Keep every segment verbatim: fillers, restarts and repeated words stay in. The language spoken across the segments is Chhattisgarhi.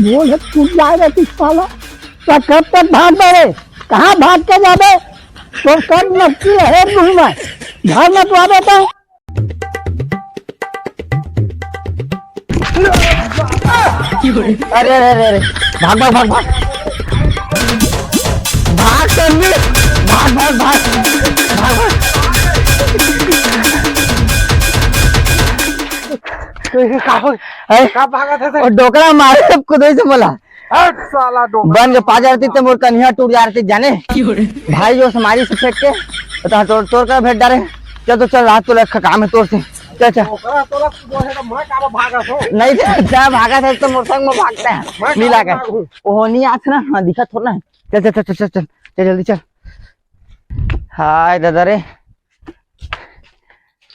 बोल है, टूट जाए रे तू साला। तो कब तक भाग रे? कहाँ भाग के जाबे? तो कब नक्की रहे मुँह में। घर में तो आबे तो। अरे, अरे, अरे, अरे, भाग, भाग, भाग, भाग। भाग, तन्वी, भाग, भाग, भाग। भाग, भाग। तो ये का हो? है? का भागत हे ते? और डोकरा मारे सब कुदे से बोला। हट साला डोकरा। बन के पा जाती तो मोर कन्हिया टूट जाती जाने। भाई जो समारी से फेंक के, तो तोर, तोर का भेंट डारे। चल तो चल, रात तो लग काम है तोर से। चल, चल। ओकरा तोला कुदो है तो मैं काबर भागत हो? नहीं थे, जा भागत है तो मोर संग में भागता है। मैं मिला काबर के। भागूं? ओहो नहीं आथ ना, हाँ, दिखा थोड़ा ना। चल, चल, चल, चल, चल, चल, चल, जल्दी चल। हाय दादा रे,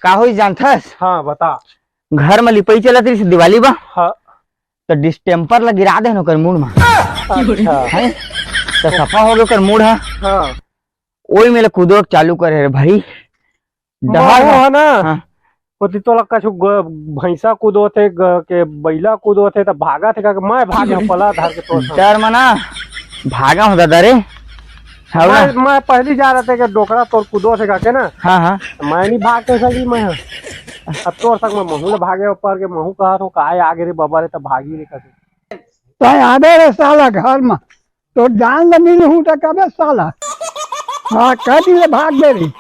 का होई जानथस? हाँ, बता। घर में लिपई चलत रहिस दिवाली बा। हाँ। तो डिस्टेम्पर ला गिरा देन ओकर मुड़ में। अच्छा। है? तो सफा हो गए ओकर मुड़ हा। हाँ। ओई मेले कूदो चालू करे रे भाई। डहर महू हा। है ना? हाँ। ओती तोला कछु ग-, भैंसा कूदो थे, ग-, के बैला कूदो थे, त भागा थे का, मैं भागे हूँ पला धर के तोर संग। डर मना, भागा हूँ दादा रे। हाँ मैं, ना? मैं पहली जा रहे थे कि डोकरा तोर कूदो थे का के ना। हाँ, हाँ। मैं नहीं भाग के सकी मैं। अब तोर संग मैं महू ले भागे ऊपर के महू कहा तो काय आगे रे बाबा रे, तब भागी रे कसे। तैं आबे रे साला घर में, तो जान ले मिलहूँ तो कबे साला। हाँ, कह दिले भाग दे रे।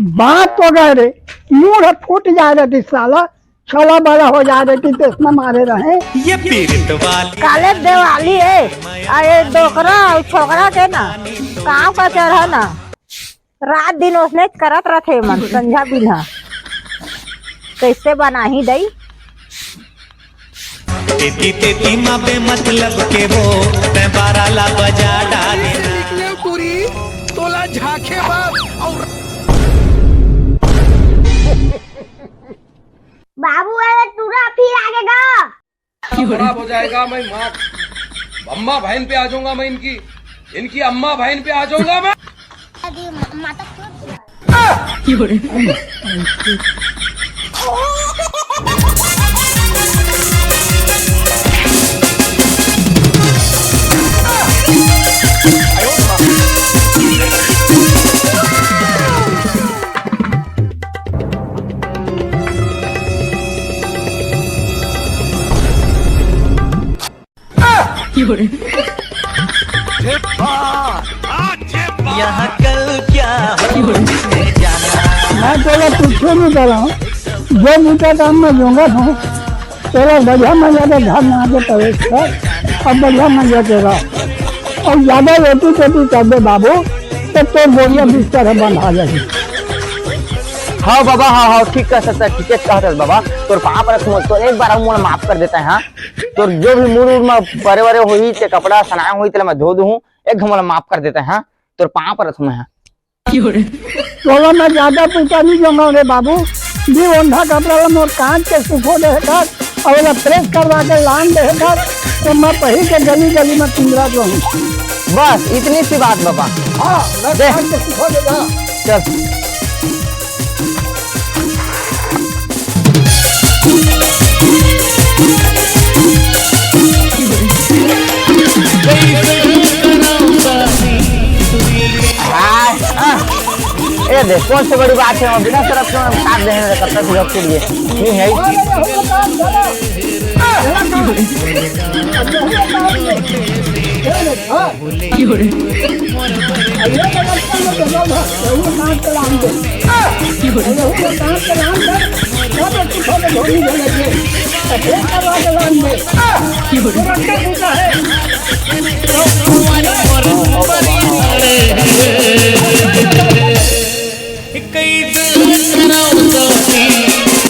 बात तो गए रे, मुंह फूट जाए रे साला, छला बड़ा हो जाए रे, कि चश्मा मारे रहे। ये पीरत वाली काले दिवाली है, अरे डोकरा और छोकरा के ना, काम का चढ़ा ना। रात दिन ओसने करत रथे मन, संझा बिन्हा। कैसे बनाही दई? तेती तेती मा बेमतलब के वो, तैं बारा ला बजा डाले। निकले टूरी, तोला झांखे बाप और बाबू, अरे टूरा फिर आगे गा। खराब हो जाएगा, मैं माँ, अम्मा बहन पे आ जाऊंगा मैं इनकी, इनकी अम्मा बहन पे आ जाऊंगा मैं। यहाँ कल क्या हो, मैं तोला कुछ नहीं कर रहा हूँ। जो बूटा काम में जोंगत हूँ, तोला बढ़िया मजा के घर में आके प्रवेश कर, अब बढ़िया मजा के रह। और ज्यादा रोटी टोटी कर दे बाबू, तो तोर बोरिया बिस्तर है बंधा जाही। हाँ बाबा, हाँ, हाँ, ठीक कह सकता है, ठीक है कहत हस बाबा। तोर पाँव परत हूँ, तोर एक बार मोला माफ कर देता है, हाँ। तोर जो भी मुड़ उड़ में परे वरे होही, ते कपड़ा सनाए होही, तेला मैं धो दूँ, एक घमला माफ कर देता है, हाँ। तोर पाँव परत हूँ मैं, हाँ। तोला मैं ज्यादा पैसा नहीं दूंगा रे बाबू, भी ओंधा कपड़ा ला मोर कांच के सुखो दे कर, और ओला प्रेस करवा के लान दे कर, तो मैं पहिर के गली गली में टुंगरा रहूं। बस इतनी सी बात बाबा। हाँ, मैं दे। कांच के सुखो देगा। चल। ए देख, कौन सी बड़ी बात है, बिना शर्त के हम साथ देने में कब तक सुबह के लिए नहीं है।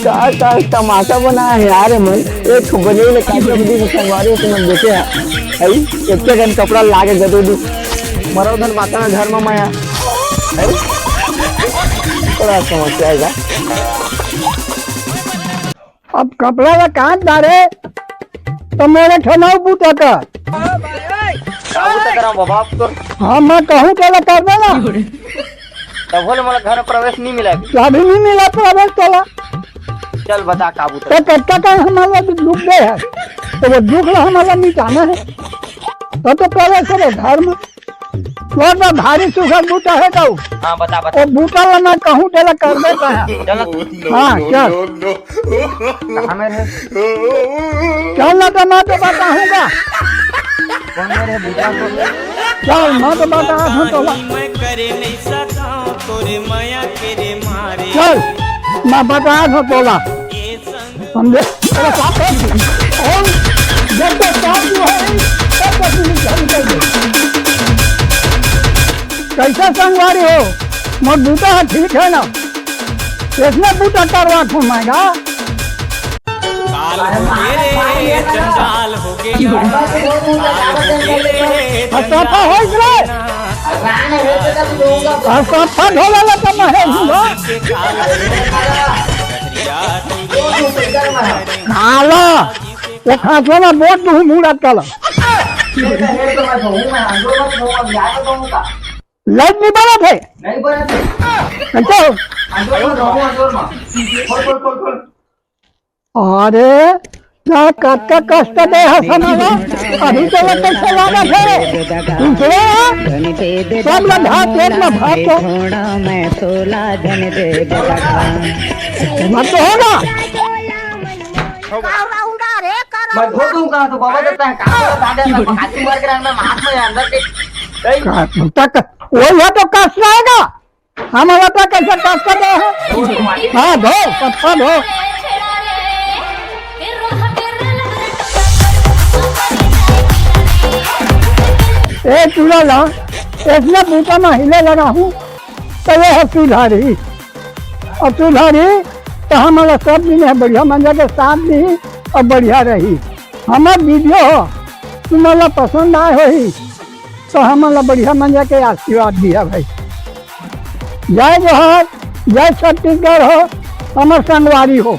का, का तमाशा बना है यार मन। एक बजे ले का कर दी संगवारी, तुम देखे है, है? एक के गन कपड़ा लागे गदो दी। मरो धन माता ना घर में माया। है? बड़ा समस्या है। अब कपड़ा ला काट डारे, तो मोरे ठनाऊ बूता का। का बूता करा बाबा आप तो? हाँ, मैं कहूँ के ला कर देना। तब बोले मोला घर में प्रवेश नहीं मिला। अभी नहीं मिला प्रवेश तोला। चल बता का बूता। तो कतका कन हमन ला दुख दे हे, तो वो दुख ला हमन ला मिटाना हे। तो, तो पहले से रे घर में तोर बर भारी सुघर बूता हे तो। हाँ, बता, बता। वो बूता ला मैं कहूँ तेला कर देता है। चल। हाँ, चल। कहाँ में रे? चल ना तो मैं तो बताहूँ गा। कौन है रे बूता तो? चल, मैं तो बताहूँ तोला। मैं करे नहीं सका तोरे माया के रे मारे। चल, मैं बताहूँ तोला। समझे? अरे साहब, हम जब तक काम जो है, तब तक पुलिस गाड़ी कर दे। कैसे संगवारी हो? मोर बूता है, ठीक है ना? इसमें बूता करवा घुमाएगा। काल हो गे रे, जंजाल हो गे। काल हो गे रे, और सफा हो गए। और सफा ढोला ला तो मैं हूँ। काला, वो खासवा में बहुत मुंह मुड़ा काला। लाइट नहीं बरत हे। नहीं बरत हे। अच्छा। अंदर में रहो, अंदर में। खोल, खोल, खोल, खोल। अरे, का, का, का कष्ट दे हे समाला? अभी तो वो कैसे लागत हे? दूसरे, सब लोग हाथ एक में भाग को। मत तो होगा। मैं धो दूं कहाँ तो बाबा देता है, कहाँ तो दादा मैं हाथ मार के रखना, हाथ में अंदर के। का, तक, वही है तो कष्ट आएगा। हमारा तो कैसे कष्ट दे हे? हाँ, धो, पप्पा धो। ए, चूड़ा ला, इसने बूता में हिले लगा हूँ, तो ये है सुधारी। और सुधारी, तो हमारा सब दिन है बढ़िया मंजा के साथ भी और बढ़िया रही। हमार वीडियो हो, तुम्हारा पसंद आए होही, तो हमन ला बढ़िया मंजा के आशीर्वाद दिया भाई। जय जोहार, जय छत्तीसगढ़ हो, हमर संगवारी हो।